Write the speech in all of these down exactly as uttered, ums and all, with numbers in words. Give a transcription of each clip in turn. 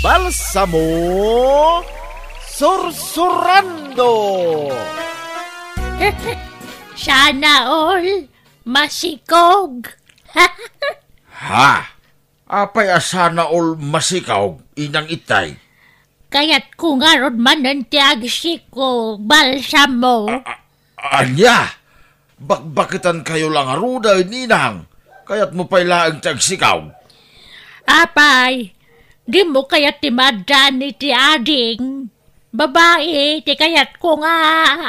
Balsamo Sursurando. Sana all masikog. Ha? Apay a sana all masikog, Inang Itay? Kayatko ngarud manen ti agsikog, Balsamo. A-, a-, ania? Bakbaketankayo la ngaruden, Inang. Kayatmo pay laeng ti agsikog? Apay, dimo kayat ti maaddaan iti ading? Babai ti kayatko nga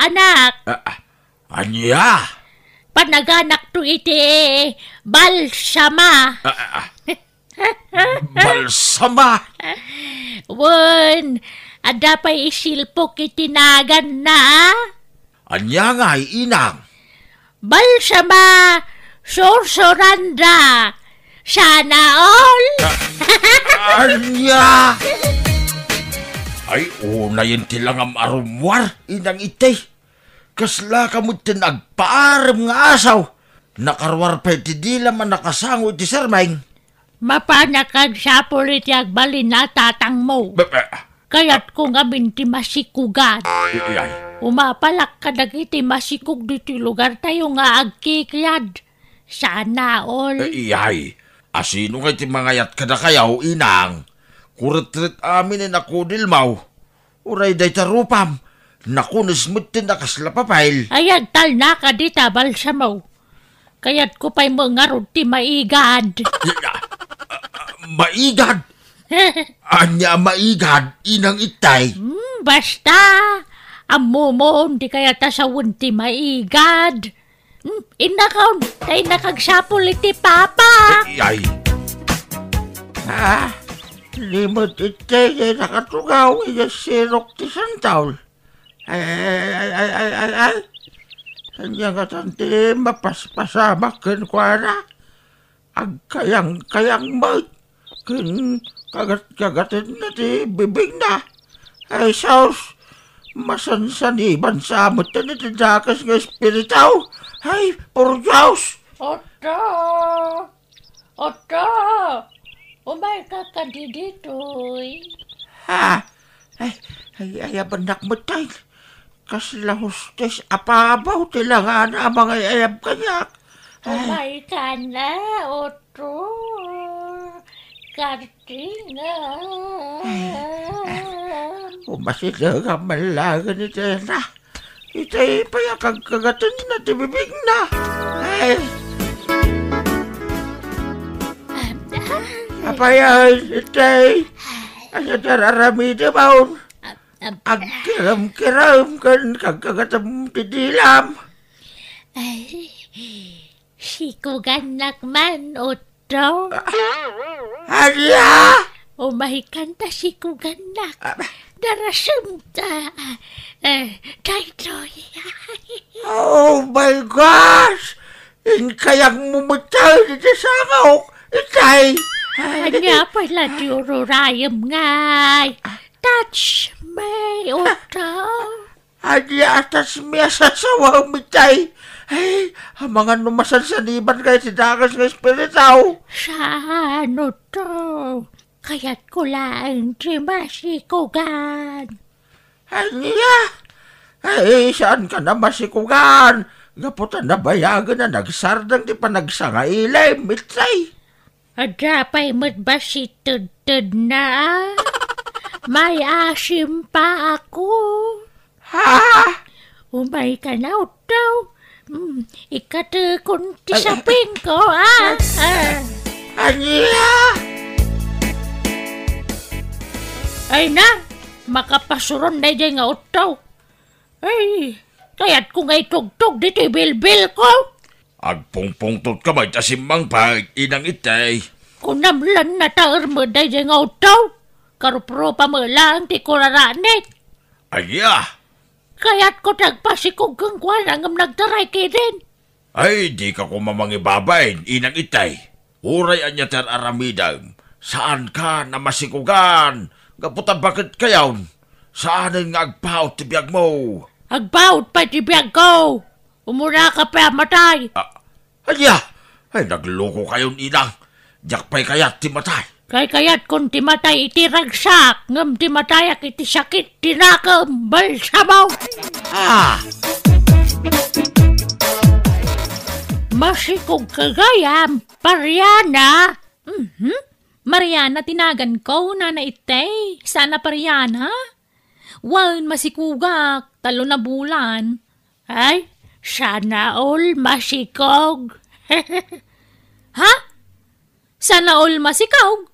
anak. A-, a-, ania? Panaganakto iti Balsama. A-, a-, a-, Balsama? Wen, adda pay isilpok iti naganna. Ania ngay, Inang? Balsama Sursuranda. Sana all. A-, ania? Ay, unayen ti langam a rummuar, Inang Itay. Kasla ka met ti agpaarem nga asaw. Nakaruar pay ti dilam a nakasango iti sermeng. Mapanak agsapul iti agbalin a tatangmo. Be-, be-, Kayatko ngamin ti masikugan. Ay, ay. Umapalak kadagiti masikog ditoy lugartayo nga agkikiad. Sana all. Ay, ay. Asino ngay ti mangayat kadakayo, Inang? Kuretret amin a nakudilmaw. Uray dayta rupam, nakunes met ti nakasla papel. Ay, agtalna kadi ta, Balsamo. Kayatko pay met ngarud ti maigad. Maigad? Ania a maigad, Inang Itay? Hmm, basta, ammomon ti kayat a sawen ti maigad. Hmm, innakon, ta innak agsapul iti papa. Ay, ay. Ah, limet iti nakatugaw iti sirok ti santol. Ay, ay, ay. Ania ngatan ti mapaspasamak kenkuana? Agkayang-kayang met ken kagat-kagatenna ti bibingna. Ay, sus! Masansaniban sa met iti dakes nga espiritu. Ay, por Dios! Otto! Otto! Umayka kadi ditoy. Ha? Ay, ay, ayabannak met, tay. Kasla hostes a pabaw ti langana a mangay-ayab kaniak. Ay. Umayka na, Otto. Kartingan. Ay, ay. Umasidegam man laeng iti na. Itay pay a kagkagatenna ti bibingna. Ay. Apay, ay, itay. Ania ti ar-aramidem? Agkirem-kirem ken kagkagatem ti dilam. Ay, sikugannak man, Otto. Ania? Umaykan ta sikugannak. Ah. Darasem ta. Eh, daytoy. Oh my gosh! Inkayangmo met iti sangok, itay. Ania pay la ti ururayem ngay? Touch me, Otto. Ania a touch me a sasawaem, itay? Ay, amangan no masansaniban ngay ti dakes nga espiritu. Saan, Otto? Kayatko laeng ti masikugan. Ania? Ay, saankan a masikugan. Gapu ta nabayagen a nagsardeng ti panagsangailim, itay. Adda pay met bassit tedtedna, a? May asim pa ako. Ha? Umayka na, Otto. Hmm, ikatekon ti sapingko, a? Ah. Ania? Ay na, makapasuron daydiay nga Otto. Ay, kayatko nga itugtog ditoy bilbilko. Agpungpungtotka met a simmangpet, Inang Itay. Kunam lan nataer met daydiay nga Otto. Karupropa met laeng ti kuraranek. Ania? Kayatko ti agpasikog kenkuana ngem nagtaray ketdin. Ay, dika koma mangibabain, Inang Itay. Uray ania ti ar-aramidem, saankan a masikugan, gapu ta baketkayon. Saanen nga agpaut ti biagmo. Agpaut pay ti biagko. Umunaka pay a matay. Ah, ania? Ay, naglokokayon, Inang. Diak pay kayat ti matay. Kaykayatkon ti matay iti ragsak, ngem ti matayak iti sakit ti nakem, Balsamo. Ah! Masikog ka gayam, Mariana. Mhm. Mariana ti naganko, Nana Itay. Saan a Mariana? Wen, masikogak, tallo na bulan. Ay, sana all masikog. Ha? Sana all masikog?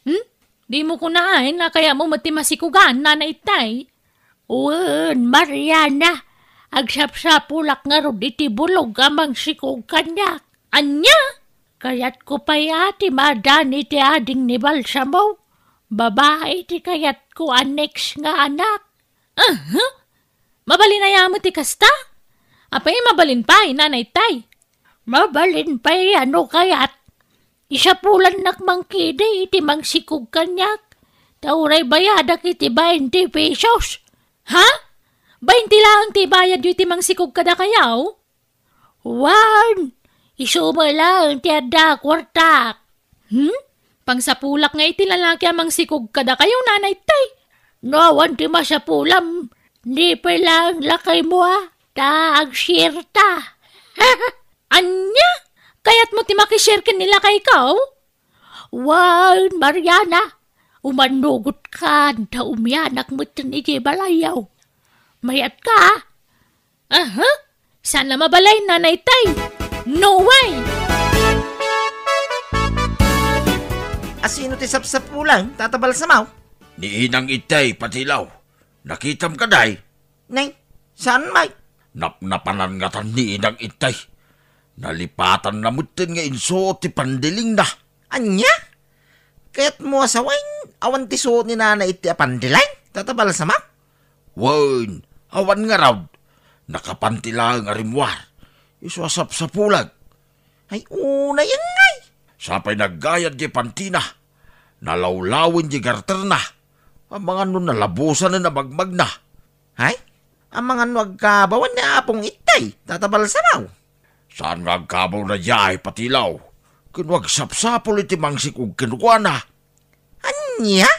Hmm? Dimo kunaen a kayatmo met ti masikogan, Nana Itay? Wen, Mariana, agsapsapulak ngarud iti bulog a mangsikog kaniak. Ania? Kayatko pay a ti maaddaan iti ading ni Balsamo. Babai ti kayatko a next nga anak. Aha! Mabalin aya met ti kasta? Apay, mabalin pay, Nana Itay? Mabalin pay a no kayat, isapulannak mangkidi iti mangsikog kaniak, ta uray bayadak iti bainte pesos. Ha? Bainte laeng ti bayadyo iti mangsikog kadakayo? Wen, isu met laeng ti adda a kuartak. Hmm? Pangsapulak nga iti lalaki a mangsikog kadakayo, Nana Itay. No awan ti masapulam, ni pay laeng lakaymo a, ta agsirta. Ania? Kayatmo ti makisir ken ni lakayko? Wen, Mariana, umanugotkan ta umianak metten idiay balayyo. Mayatka? Aha, saan a mabalin, Nana Itay. No way! Asino ti sapsapulam, Tata Balsamo? Ni Inang Itay, Patilaw. Nakitam kadi? Nay, saan met? Napnapanan ngatan ni Inang Itay. Nalipatanna metten nga insuot ti pandilingna. Ania? Kayatmo a sawen, awan ti suot ni Nana Itay a pandiling, Tata Balsamo? Wen, awan ngarud. Nakapanti laeng a rimmuar. Isu a sapsapulan. Ay, unay ngay. Sapay naggayad ti pantina. Nalawlawen ti garterna. Amangan no nalabusanen a magmagna. Ay, amangan no agkabawan ni Apong Itay, Tata Balsamo? Saan nga agkabaw daydiay, Patilaw? Ken no agsapsapul iti mangsikog kenkuana. Ania?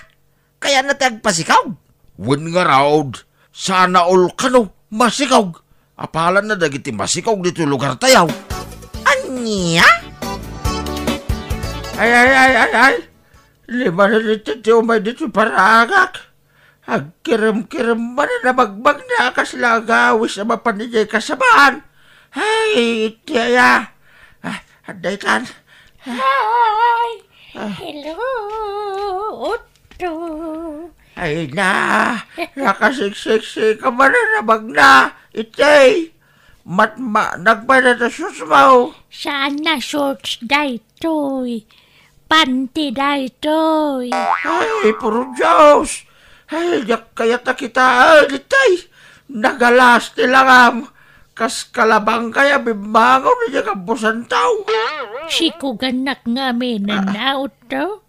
Kayatna ti agpasikog? Wen ngarud, sana all kano masikog. Apalanna dagiti masikog ditoy lugartayo. Ania? Ay, ay, ay, ay, ay. Limanen iti ti umay ditoy paraangak. Agkirem-kirem manen a magmagna a kasla agawis a mapan idiay kasabakan. Ay, iti aya. Ah, adda itan. Hi! Ah. Hello, Otto. Ay na, nakasiksiksi ka manen a magna, iti. Matma, nagbayad ta shorts mo. Saan a shorts daytoy? Panty daytoy. Ay, puro Dios! Ay, diak kayat a kitaen, itay! Nagalas ti langam! Kas kalabangkay a bimmangon idiay kabusentaw. Sikogannak ngamin, Ah. Nana Otto.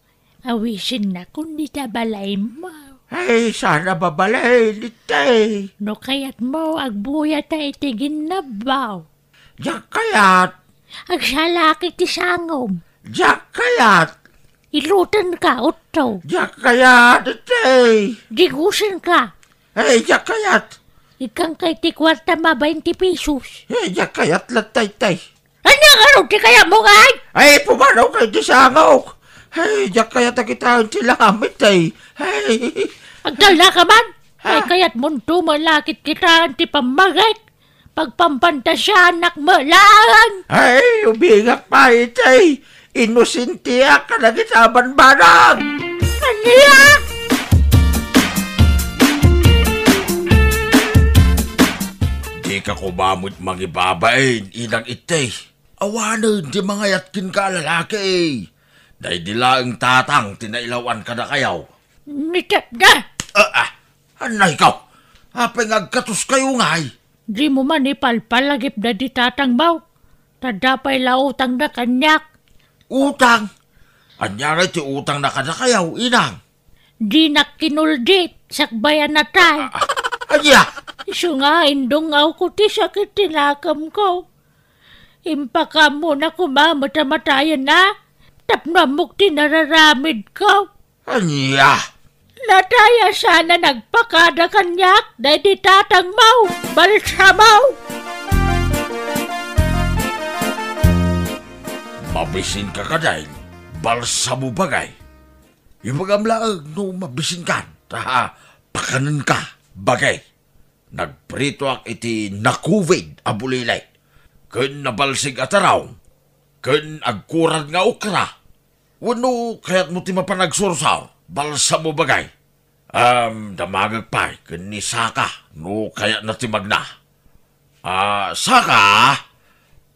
Awisennak iti balaymo. Ay, saan a babalin, itay. No kayatmo, agbuyata iti ginnabaw. Diak kayat. Agsalak iti sangom. Diak kayat. Ilutenka, Otto. Diak kayat, itay. Digusenka. Ay, diak kayat. Ikkanka iti kuartam a bainte pesos. Ay, diak kayat latta, itay. Ania ngarud ti kayatmo, ngay? Ay, pumanawka iti sangok. Ay, diak kayat a kitaen ti langam, itay. Ay. Agdalaka man. Ha? Ay, kayatmo met la a kitkitaan ti pammagik. Pagpampantasanak met laeng. Ay, ubingak pay, itay. Inosentiak kadagiti a bambanag. Ania? Dika koma met mangibabain, Inang Itay. Awanen ti mangayat kenka a lalaki. Daydi laeng tatang ti nailaw-an kadakayo. Mitepda! Ah, ah, anay kaw! Apay nga agkatoskayo ngay? Dimo man ipalpalagip daydi tatangmo. Ta adda pay la utangna kaniak. Utang? Ania ngay ti utangna kadakayo, inang? Dinak kinuldit, sakbay a natay. Ah, ah, ania? Isu nga indungawko ti sakit ti nakemko. Impakaammonak koma met a matayenna. Tapno ammok ti nararamidko. Ania? Natay a saan a nagpakada kaniak daydi tatangmo, Balsamo! Mabisinka kadi, Balsamo bagay? Ibagam laeng no mabisinkan, ta pakanenka, bagay. Nagpritoak iti nakuvid a bulili, ken nabalsig a tarong, ken agkurad nga okra. Wenno kayatmo ti mapan agsursor, Balsamo bagay? Am, damagek pay ken ni Saka no kayatna ti magna. Ah, Saka,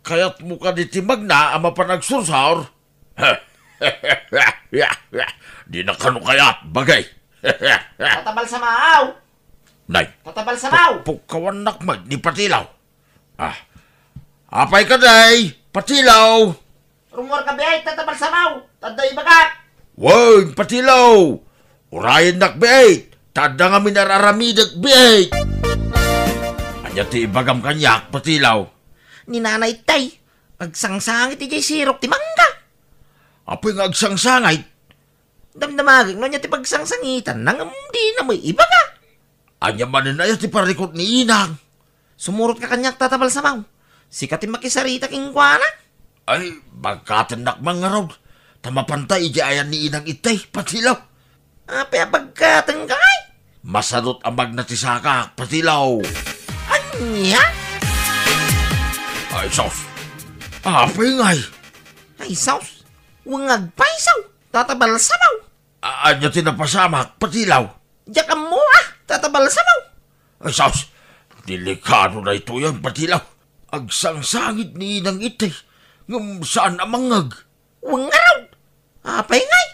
kayatmo kadi ti magna a mapan agsursor? Dina kano kayat, bagay. Tata Balsamo! Nay, Tata Balsamo! Puk-, pukkawannak met ni Patilaw. Ah, apay kadi, Patilaw? Rummuarka biit, Tata Balsamo! Ta adda ibagak! Wen, Patilaw! Urayennak biit, ta adda ngamin ar-aramidek biit! Ania ti ibagam kaniak, Patilaw? Ni Nanay Tay, agsangsangit idiay sirok ti mangga. Apay nga agsangsangit? Damdamagek no ania ti pagsangsangitanna ngem dina met ibaga. Ania manen aya ti parikut ni Inang? Sumurotka kaniak, Tata Balsamo. Sika ti makisarita kenkuana. Ay, bagkatennak man ngarud. Ta mapanta idiay ayan ni Inang itay, Patilaw. Apay a bagkatenka, ay? Masadot a magna ti sakak, Patilaw. Ania? Ay, sus. Apay ngay? Ay, sus. Wen nga agpayso, Tata Balsamo. A-, ania ti napasamak, Patilaw? Diak ammo, a, Tata Balsamo. Ay, sus! Delikado daytoy, Patilaw. Agsangsangit ni Inang itay, ngem saan a mangngeg. Wen ngarud! Apay ngay?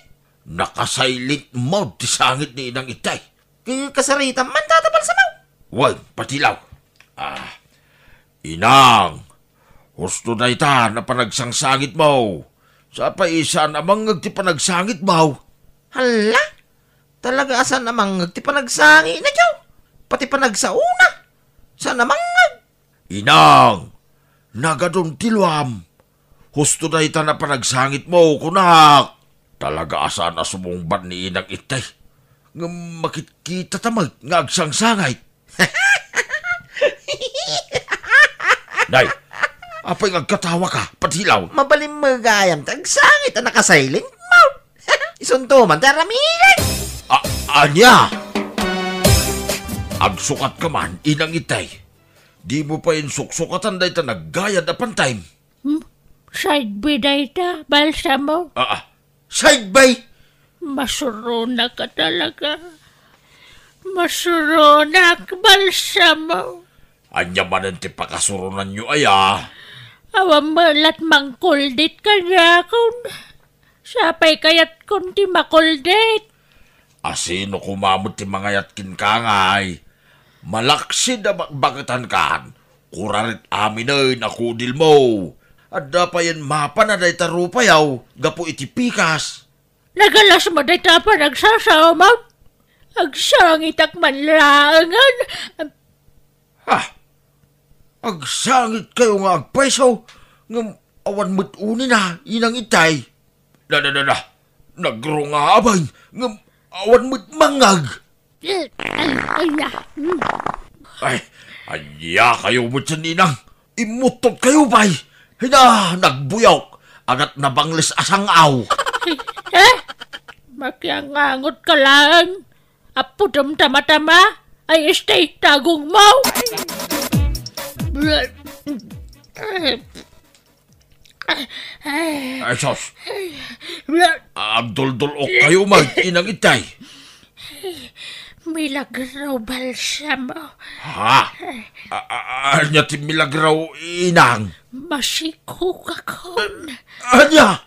Naka-silent mode ti sangit ni Inang itay. Kasaritam man, Tata Balsamo. Wen, Patilaw. Ah, Inang, husto dayta a panagsangsangitmo. Sapay saan a mangngeg ti panagsangitmo. Hala, talaga a saan a mangngeg ti panagsangitna, Joe. Pati panagsaona, saan a mangngeg. Inang, nagadun ti luam. Husto dayta a panagsangitmo, kunak. Talaga a saan a sumungbat ni Inang itay. Ngem makitkitata met nga agsangsangit. Nay, apay nga agkatawaka, Patilaw? Mabalin met gayam ti agsangit a naka-silent mode. Isunto man ti aramiden. A-, ania? Agsukatka man, Inang itay. Dimo pay insuksukatan dayta naggayad a pantaym. Hmm? Side B dayta, Balsamo? Ah, ah. Side B? Masuronaka talaga. Masuronak, Balsamo. Ania manen ti pakasurunanyo aya? Awan met la ti mangkuldit kaniakon. Sapay kayatkon ti makuldit. Asino koma met ti mangayat kenka ngay? Malaksid a bakbaketankan, kurarit aminen a kudilmo. Adda payen mapana dayta rupayaw gapu iti pikas. Nagalas met dayta a panagsasaom. Agsangitak man laengen. Ah, agsangitkayo nga agpayso, ngem awan met unina, Inang itay. Da, da, da, da. Nagrunga a bain, ngem awan met mangngeg. Eh, ay, ay, na. Hmm. Ay, ania kayo met sen, Inang? Immuttotkayo pay. Hina, nagbuyok. Agat nabangles a sang-aw. Eh? Makiangangot ka laeng. Apudom tamatama? Ay, este, tagongmo. Ay, sus. Agduldul-okkayo met, Inang itay. Milagro, Balsamo. Ha? A-, a-, ania ti milagro, Inang? Masikogakon. Ania?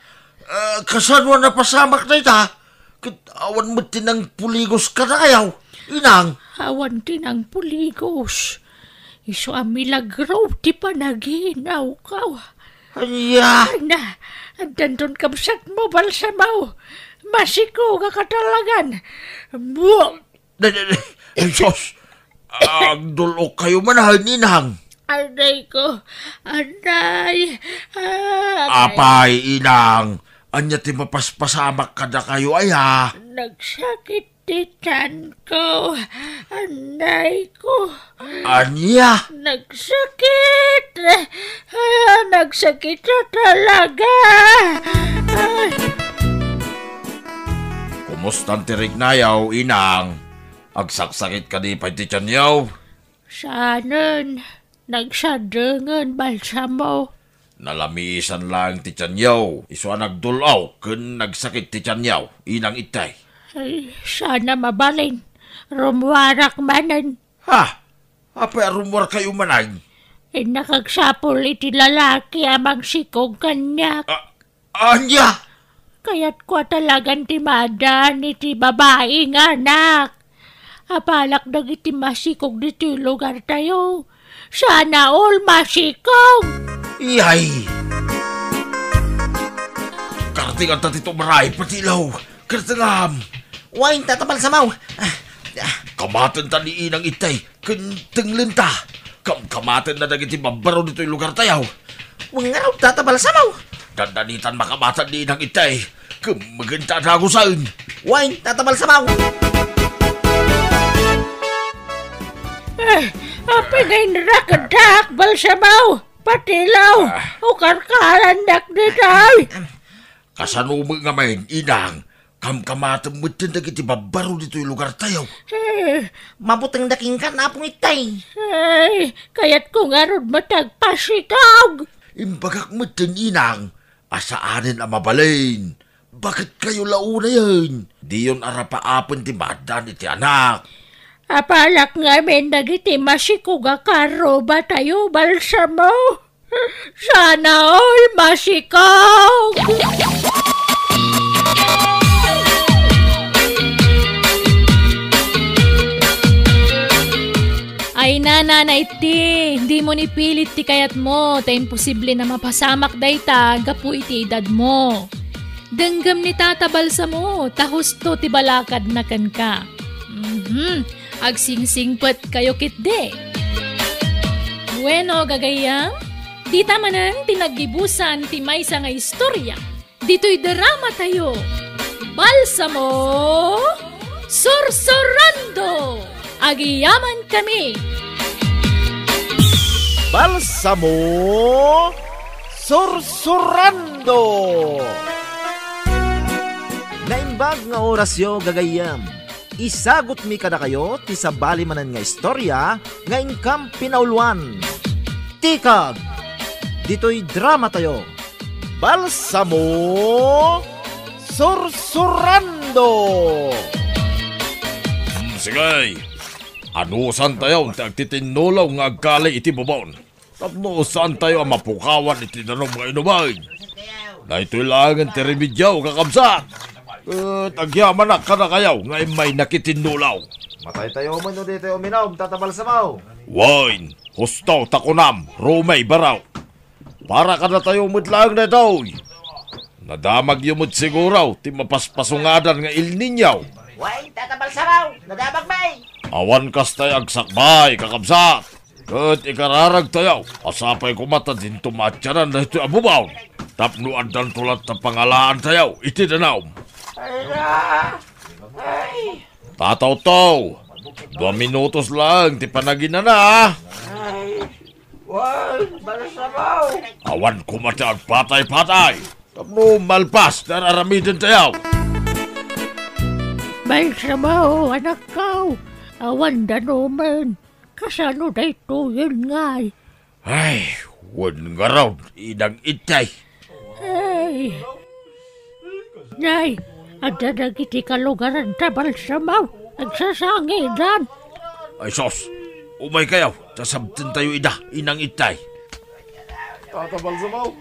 Ah, kasano a napasamak dayta? Ket awan met ti nangpuligos kadayo, Inang. Awan ti nangpuligos. Isu a milagro ti panaginawko. Ania? Ay na, addanton kabsatmo, Balsamo. Masikogak a talagan. Buang! Ay, sus! Agdul-okkayo man, Inang. Aray ko, aray, ah, aray. Apay, Inang, Ania ti mapaspasamak kadakayo, aya? Nagsakit ti tianko. Anay ko. Ania? Nagsakit. Ah, nagsakit na talaga. Ay. Kumustan ti riknayo, inang? Agsaksakit kadi pay ti tianyo? Saanen. Nagsadengen, Balsamo. Nalamisan laeng ti tianyo. Isu a nagdul-aw ken nagsakit ti tianyo, inang Itay. Ay, sana mabalin. Rummuarak manen. Ha? Apay a rummuarkayo manen? Innak agsapul iti lalaki a mangsikog kaniak. Ah, Ania? Kayatko a talagan ti maaddaan iti babai nga anak. Apalak dagiti masikog ditoy lugartayo. Sana all masikog! Iyay! Kartinganta ti tumray, Patilaw! Kartingam! Wen, Tata Balsamo! Ah, ah. Kamatenta ni Inang Itay ken tenglenta. Kamkamatenna dagiti babbaro ditoy lugartayo. Wen ngarud, Tata Balsamo. Dandanitan makamaten ni Inang Itay. Kummegenta a dagusen. Wen, Tata Balsamo. Eh, apay nga inrakeddak, Balsamo? Patilaw, Ah. ukarkarandak ditoy. Kasano met ngamin, Inang? Kamkamatem metten dagiti babbaro ditoy lugartayo. Eh, mabutengda kenka, Apong Itay. Ay, kayatko ngarud met agpasikog. Imbagak metten, Inang, a saanen a mabalin. Baketkayo la unayen. Diyon arapaapen ti maaddaan iti anak. Apalak ngamin dagiti masikog a karrubatayo, Balsamo. Sana all masikog! Ay, nanana iti, dimo ni pilit ti kayatmo, ta imposible a mapasamak dayta gapu iti edadmo. Denggem ni Tata Balsamo, ta husto ti balakadna kenka. Mhm. Agsingsingpetkayo ketdi. Bueno, gagayyem, dita manen ti naggibusan ti maysa nga istorya ditoy dramatayo, Balsamo Sursurando. Agyamankami. Balsamo Sursurando. Naimbag nga orasyo, gagayyem. Isagutmi kadakayo ti sabali manen nga istorya nga inkam pinauloan. Tikag, ditoy dramatayo, Balsamo Sursurando. Hmm, sige. Anusantayo ti agtitinnulaw nga agkali iti bubon. Tapno saantayo a mapukawan iti danum nga inumen. Daytoy laengen ti remedyo, kakabsat. Ket agyamanak kadakayo nga immay nakitinnulaw. Mataytayo met no ditayo uminom, Tata Balsamo. Wen, husto ta kunam, Romay Barao. Para kadatayo met laeng daytoy. Nadamagyo met siguro ti mapaspasungadan nga El Niño. Wen, Tata Balsamo, nadamagmi. Awan kasta ti agsakbay, kakabsat. Ket ikararagtayo a sapay koma ta dinto maatianan daytoy a bubon tapno addanto latta pangalaantayo iti danum. Ay, na! Ay! Tatawtaw, dua minutos laeng ti panaginana. Ay! Wen, Balsamo! Awan koma ti agpatay-patay tapno malpas ti ar-aramidentayo. Balsamo, anakko, awan danumen. Kasano daytoyen ngay? Ay, wen ngarud, Inang Itay. Ay. Nay, adda dagiti kalugaranta, Balsamo. Agsasangidan. Ay, sus. Umaykayo, ta sabtentayo ida, Inang Itay. Tata Balsamo,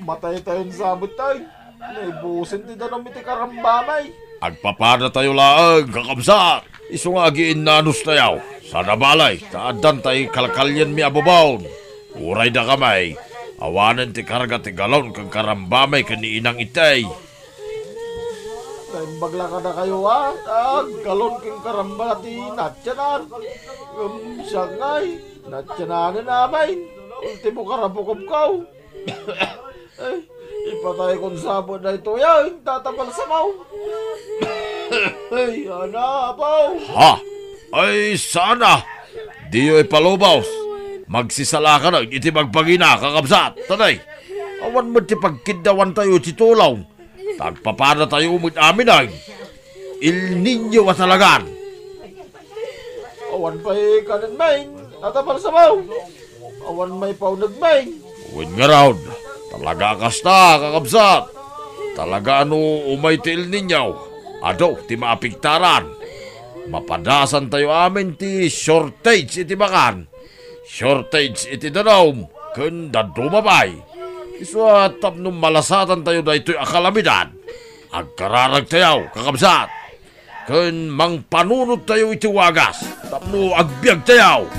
mataytayon sa met tay. Naibusen ti danum iti karambami. Agpapadatayo laeng, kakabsat. Isu nga agiinnanostayo. Sana balay, ta addan tay kalkalienmi a bubon. Uray dakami, awanen ti karga ti galon ken karambami ken ni Inang Itay. Naimbag la kadakayo, a, ta galon ken karamba ti naatianan. Ngem siak ngay, naatiananen amin. Ultimo karabukobko. Ay, Patay kon sabet daytoy, ay, Tata Balsamo. Ay, ana, apaw. Ha? Ay, sana. Diyo ipalubos. Magsisalakanak iti bagbaginak, kakabsat. Tanay. Awan met ti pagkiddawantayo iti tulong. Tagpapadatayo met amin, ay. El Niño a talagan. Awan pay kanen, main. Tata Balsamo. Awan maipauneg, main. Wen ngarud, talaga a kasta, kakabsat. Talaga a no umay ti El Niño, adu ti maapektaran. Mapadasantayo amin ti shortage iti makan, shortage iti danum, ken dadduma pay. Isu a tapno malasatantayo daytoy a kalamidad, agkararagtayo, kakabsat. Ken mangpanunottayo iti wagas tapno agbiagtayo.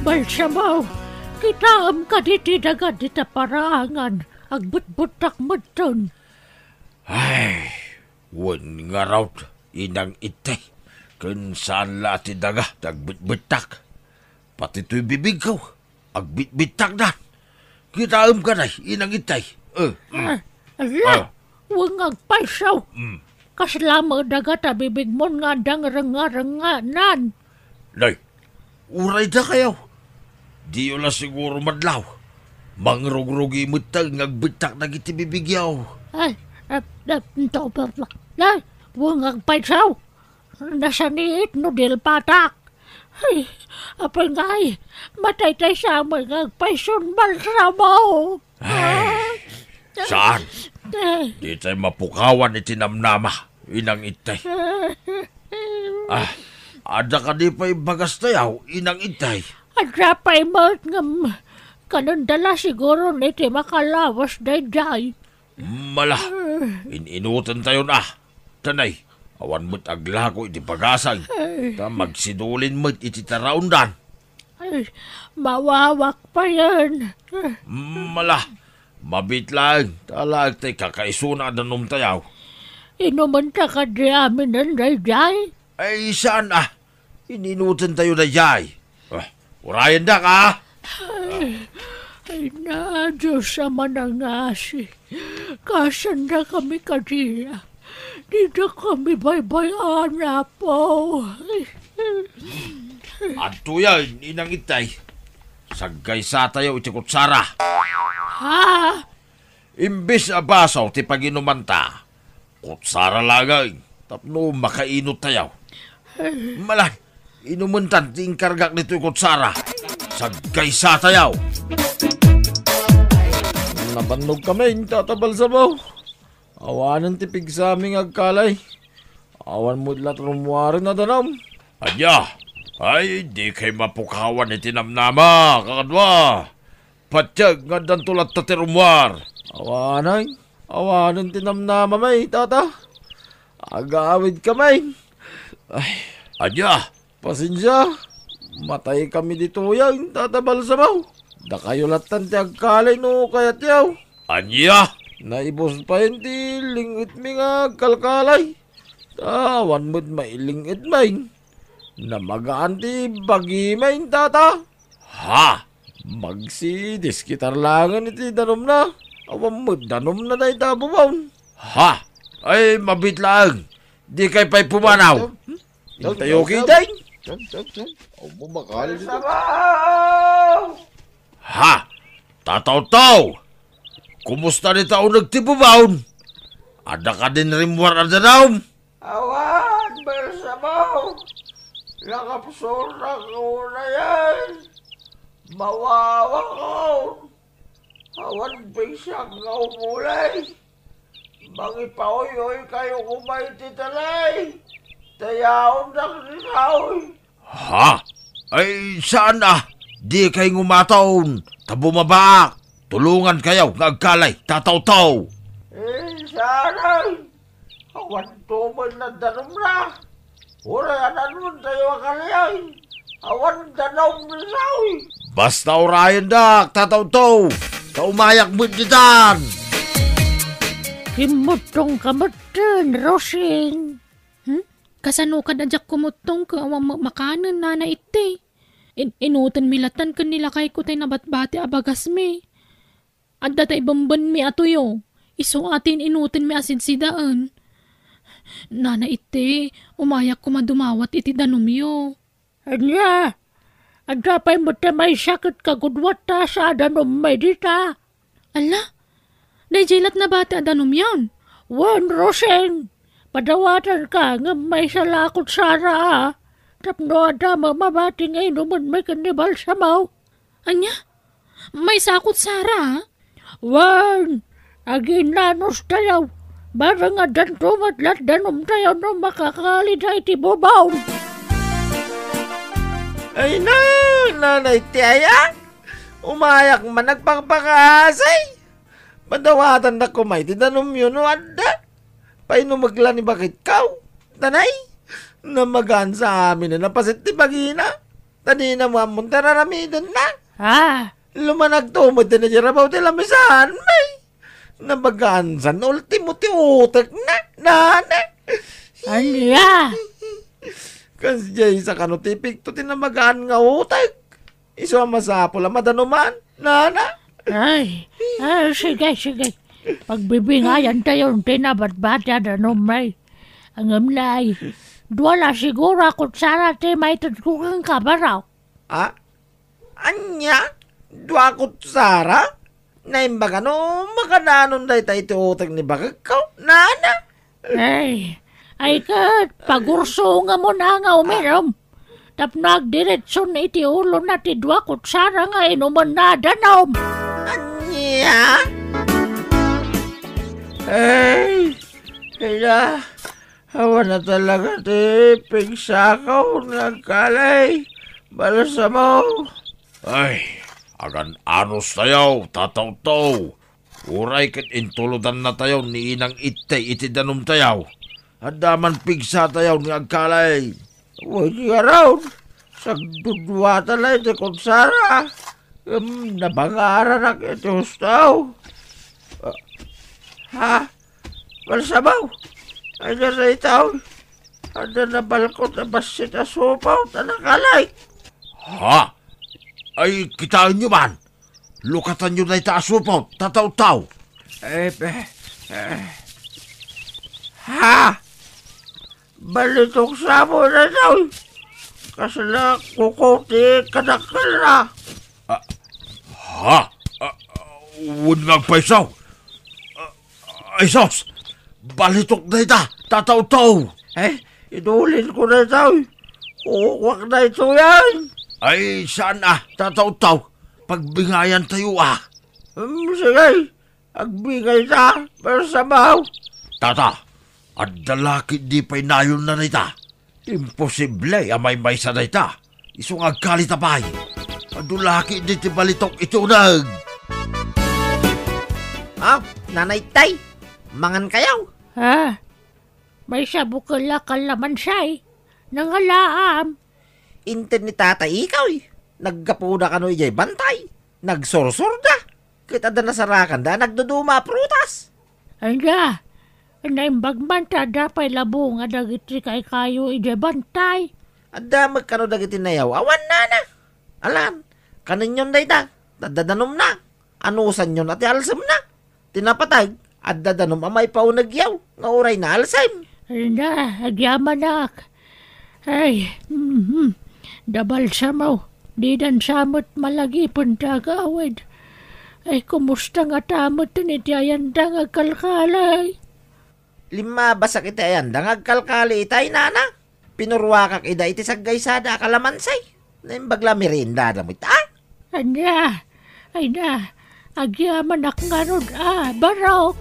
Balsamo, kitaem kadi ti daga dita paraangan, agbetbettak metten. Ay, wen ngarud, inang Itay, ken saan la ti daga ti agbetbettak. Pati toy bibigko, agbitbittakdan. Kitaem kadi, inang Itay. Eh, mm. Ah, ala, Ah. Wen nga agpayso. Mm. Kasla met daga ta bibigmon nga adda nga rengngarengnganan. Nay, uray dakayo. Diyo la siguro madlaw. Mangrugrugi metten nga agbettak dagiti bibigyo. Ay, ah, ah, to, pa, pa. Nay, wen nga agpayso. Nasaniit no dilpatak. Ay, apay ngay, mataytay sa amin nga agpayson, Balsamo. Ay, saan? Ay. Ditay mapukawan iti namnama, inang Itay. Ah, adda kadi pay bagastayo, inang Itay? Adda pay met ngem, kanenda la siguro iti makalawas daydiay. Mala, in-inutentayon a. Tanay, awan met aglako iti bagasag, ta magsidulin met iti taraondan. Ay, mawawak payen. Mala, mabiit laeng, ta alaek tay kakaisuna a danumtayo. Inumenta kadi aminen daydiay? Ay, saan a? Ininutentayo daydiay. Ah, urayendak, a? Ay, ay na, Dios a manangasi. Kasanda kami kadi. Dida kami baybay-an, Apo. Adtoyen, inang Itay. Saggaysatayo iti kutsara. Ha? Imbes a baso ti paginumanta, kutsara laeng tapno makainot tayo. Malan, inumentan ti inkargak ditoy kutsara. Saggaysatayo. Nabannog kami, Tata Balsamo. Awanen ti pigsami nga agkalay. Awan met la ti rummuaren a danum. Ania? Ay, dikay mapukawan iti namnama, kakadua. Patiek nga addanto latta ti rummuar. Awanen, awanen ti namnama, may, Tata. Agawid kami. Ay. Ania? Pasensia. Matay kami ditoyen, Tata Balsamo. Dakayo lattan ti agkalay no kayatyo. Ania? Naibus payen ti ling-etmi nga agkalkalay. Ta awan met mailing-et main. Namagaan ti bagi main, Tata. Ha? Magsidiskitar laengen iti danumna. Awan met danumna dayta a bubon. Ha? Ay, mabiit laeng. Dikay pay pumanaw. Intayo ki, Day. Sabaw! Ha? Tatawtaw! Kumusta dita uneg ti bubon? Adda kadin rimmuar a danum? Awan, Balsamo. Nakapsurak unayen. Mawawakon. Awan pigsak nga umulay. Mangipaoy-oy kayo koma iti talay. Tayaondak ni Raoy. Ha? Ay, saan a? Dikay ngumaton. Ta bumabaak. Tulungan kayo nga agkalay. Tatawtaw. Eh, saan ay? Awan tuman na danumna. Uray a danum tayo a kalayan. Awan danum ni Raoy. Basta urayendak, tatawtaw. Ta umayak met ditan. Immutong ka metten, Rosing. Hmm? Kasano kad a diak kumuttong ket awan met makanen, Nana Itti? In-, inutenmi lattan ken ni lakayko tay nabatbati a bagasmi. Adda tay bembenmi a tuyo. Isu a ti in-inutenmi a sidsidaen. Nana Itti, umayak koma dumawat iti danumyo. Ania? Adda pay met ti maysa ket kagudua ta sa danummi dita? Ala, daydiay lat nabati a danumyon. Wen, Rosing, padawatanka ngem maysa la a kutsara a tapno adda mamati nga inumenmi ken ni Balsamo. Ania? Maysa a kutsara, a? Wen, aginnanustayo. Bareng addanto met lat danumtayo no makakalida iti bubon. Ay na, Nana Itti aya? Umayak man nagpakpakasi. Padawatannak koma iti danumyo no adda. Painumek la ni baketko. Tanay, namagaan sa amin a napasit ti bagina. Ta dina mo ammon ti ar-aramidenna. Ah. Lumanagto met ti nagirabaw ti lamisanmi. Namagaan san ultimo ti utekna, nana. Ania? Kasdiay sa kano ti ipigto ti namagaan nga utek. Isu a masapul a madanuman, nana. Ay, ay, sige, sige. Pagbibingayantayon ti nabatbati a danummi. Ngem nay, dua la siguro a kutsara ti maitedko kenka, baro. Ah? Ania? Dua a kutsara? Naimbagano, makananon dayta iti utek ni baketko, nana? Ay, ay ket, pagursungamon a nga uminom. Tapno agdiretson iti ulona ti dua kutsara nga inumenna a danum. Ania? Ay, ila, awan a talaga ti pigsako nga agkali, Balsamo. Ay, agan-anustayo, Tatawtaw. Uray ket intulodannatayo ni Inang Itti iti danumtayo. Adda man pigsatayo nga agkali. Wen ngarud, sagduduata la iti kutsara. Ngem nabangaranak iti husto. Ah, ha? Balsamo? Ay, dayta, oy. Adda nabalkot a bassit a supot a nakalik. Ha? Ay, kitaenyo man. Lukatanyo dayta a supot, Tatawtaw. Eh, eh, eh. Ha? Balitok sa amo dayta, oy. Kasla kuko ti kadakkelna. Ah, ha? Ah, wen nga agpayso. Ah, ay sus! Balitok dayta, Tatawtaw! Eh, idulinko dayta, oy. Kukuak daytoyen. Ay, saan a, Tatawtaw. Pagbingayantayo a. Hmm, sige. Agbingayta, Balsamo. Tata, adda la ketdi pay nayonna dayta. Imposible a maymaysa dayta. Isu nga agkalita pay. Adu la ketdi ti balitok iti uneg. Ah, Nana Itti, mangankayo. Ah, maysa bukel a kalamansay. Nangalaam. Inted ni Tata Ikoy, naggapuda kano idiay bantay. Nagsursurda. Ket adda nasarakanda a nagduduma a prutas. Ania, naimbag man ta adda pay labong a dagiti kaykayo idiay bantay. Adda met kano dagiti nayaw-awan, nana. Alan, kanenyon dayta, ta adda danumna. Anusanyon a ti alsemna. Ti napateg, adda danum a maipaunegyo nga uray naalsem. Ania, agyamanak. Ay, mhm. Da Balsamo, didan sa met malagipen ti agawid. Ay, kumusta ngata met iti ayanda nga agkalkali? Limmabasak iti ayanda nga agkalkali itay, nana. Pinuruakak ida iti saggaysada a kalamansay. Naimbag la meriendada met, a? Ania? Ay na, agyamanak ngarud a, barok.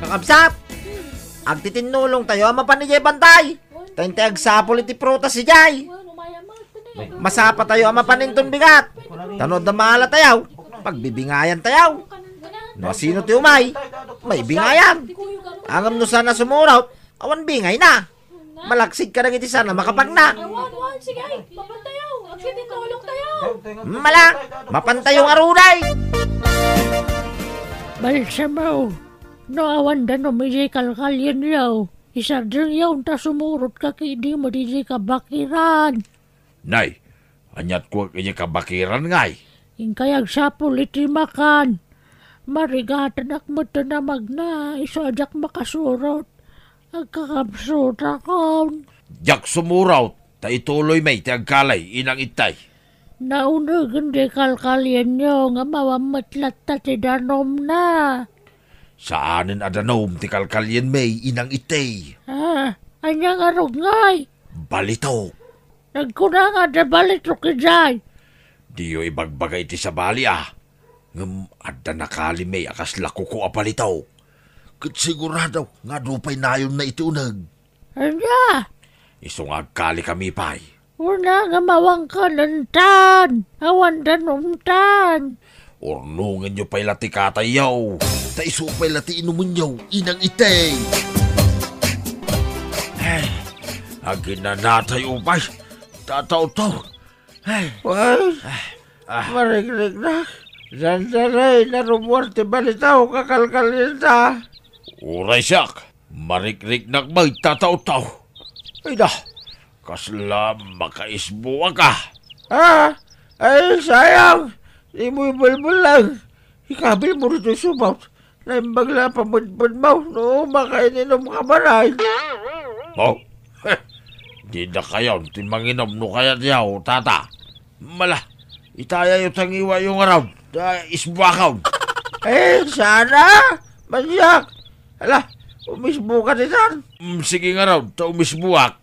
Kakabsat, agtitinnulongtayo a mapan idiay bantay. Ta intay agsapul iti prutas idiay. Masapatayo a mapan inton bigat. Ta no adda maalatayo, pagbibingayantayo. No asino ti umay, maibingayan. Ngem no saan a sumurot, awan bingayna. Malaksid kadagiti saan a makapagna. Awan, awan, sige, mapantayo. Agsitinulongtayo. Mala, mapantayo ngarud ay. Balsamo, no awan danum idiay kalkalienyo, isardengyo ta sumurotka ketdi met idiay kabakiran. Nay, aniat kuak idiay kabakiran, ngay? Inkay agsapul iti makan. Marigatanak met ti namagna, isu a diak makasurot. Agkakabsutakon. Diak sumurot, ta ituloymi ti agkali, inang Itay. Naunegen ti kalkalienyo nga mawan met latta ti danumna. Saanen a danum ti kalkalienmi, inang Itay. Ah, ania ngarud ngay? Balitok. Nagkuna nga adda balitok idiay. Diyo ibagbaga iti sabali a. Ngem adda nakalimi a kasla kuko a balitok. Ket sigurado nga adu pay nayonna iti uneg. Ania? Isu nga agkalikami pay. Una nga mawankan entan, awan danumtan. Urnongenyo pay la ti katayyo, ta isu pay la ti inumenyo, inang Itay. Ay, aginanatayo pay, tatawtaw. Ay. Ay, ah. Marikriknak. Dandanay, narummuar ti balitok a kalkalienta. Uray siak, marikriknak met, tatawtaw. Ay da, kasla makaisbuak a. Ah, ay, sayang. Dimo ibelbelleng. Ikabilmo ditoy sumaw. Naimbag la a pamedpedmo no makaininumka manen. Oh, heh, didakayon ti manginom no kayatyo, tata. Mala, itayayo ta ngiwayo ngarud, ta isbuakon. Eh, sana? Manyak! Ala, umisbuak ditan. Mm, sige ngarud, ta umisbuak.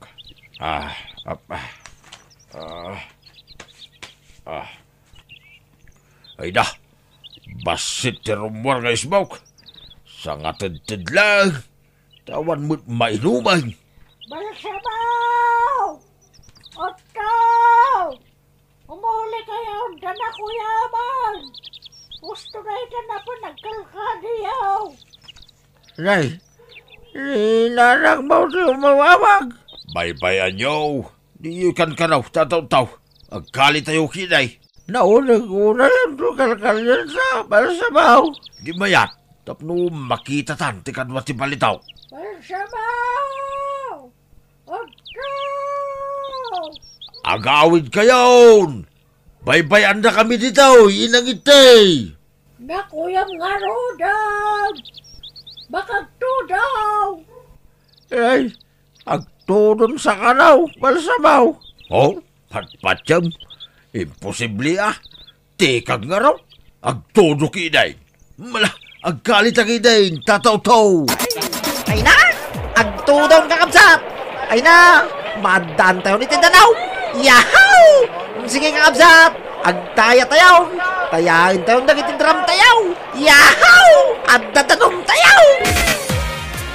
Ah, ap-, ah, ah, ah. Ay da, bassit ti rummuar nga isbuak. Sangatedted laeng, ta awan met mainuman. Balsamo! Otto! Umuli kayo, da nakuyaman! Gusto na ita na po nagkalkadiyo! Nay, inanakmo ti umawawag. Baybay-anyo, diyo kankanaw, tatawtaw. Agkalitayo ketdi. Nauneg-unayan ti kalkalienta, Balsamo. Di mayat, tapno makitatan ti kadua ti balitok. Balsamo! Agkaw! Agawidkayon! Baybay-andakami ditoy, inang Itay! Nakuyam ngaruden! Makagtudaw! Ay, agtudon sa kanaw, Balsamo! Oh, patpatiem? Imposible a! Tikag ngarud, agtudok iden. Mala, agkalita iden, tatawtaw. Ay na, agtudon, kakabsat. Ay na, maaddaantayon iti danum. Yahoo! Sige, kakabsat, agtayatayon. Tayaentayon dagiti dramtayo. Yahoo! Adda danumtayo.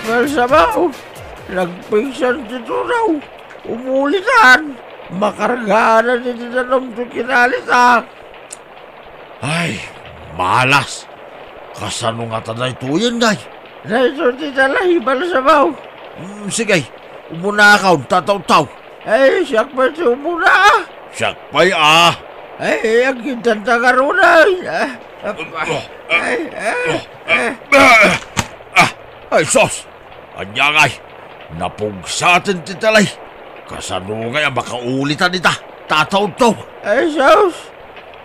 Balsamo, nagpigsan ti tudaw. Umulitan. Makargaanan iti danum ti kinalitak. Ay, malas! Kasano ngata daytoyen, ngay? Daytoy ti talay, Balsamo. Mm, sige, umunakon, tatawtaw. Ay, siak pay ti umuna. Siak pay, a. Ay, agkidanta ngaruden. Ah, ah, ay, ah, ah. Ah, ay, sus! Ania ngay, napugsaten ti talay. Kasano ngay a makaulitan ita, tatawtaw? Ay, sus!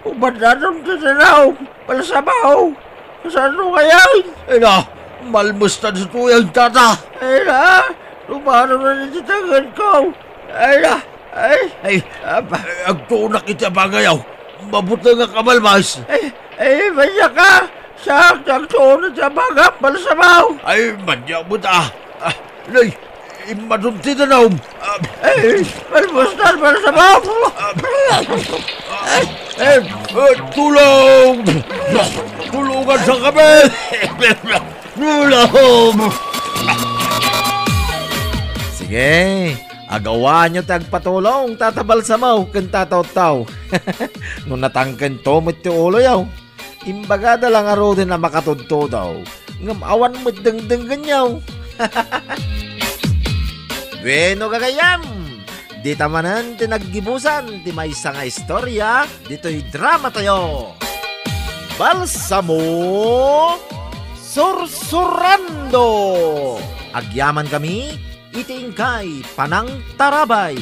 Umaddanom ti danum, Balsamo. Kasano ngay? Ina, malmes ta ditoyen, tata. Ay na, lumanunan iti tangedko. Ay na, ay. Ay, apa? Ay, agtuonak iti abagayo. Mabutengak a malmas. Ay, ay, maniak ka! Siak ti agtuon iti abagam, Balsamo! Ay, maniak met a. Ah, nay, immadun ti danum. Ah, ay, malmustan, Balsamo! Ah, ay, eh, tulong! Tulungan sa kami! Tulong! Sige, agawaanyo ti agpatulong, Tata Balsamo ken Tata Otto. No natangkento met ti uloyo, imbagada la ngaruden a makatudtudaw, ngem awan met dengdenggenyo. Bueno, gagayyem, dita manen ti naggibusan ti maysa nga istorya ditoy dramatayo. Balsamo Sursurando! Agyamankami iti inkay panangtarabay.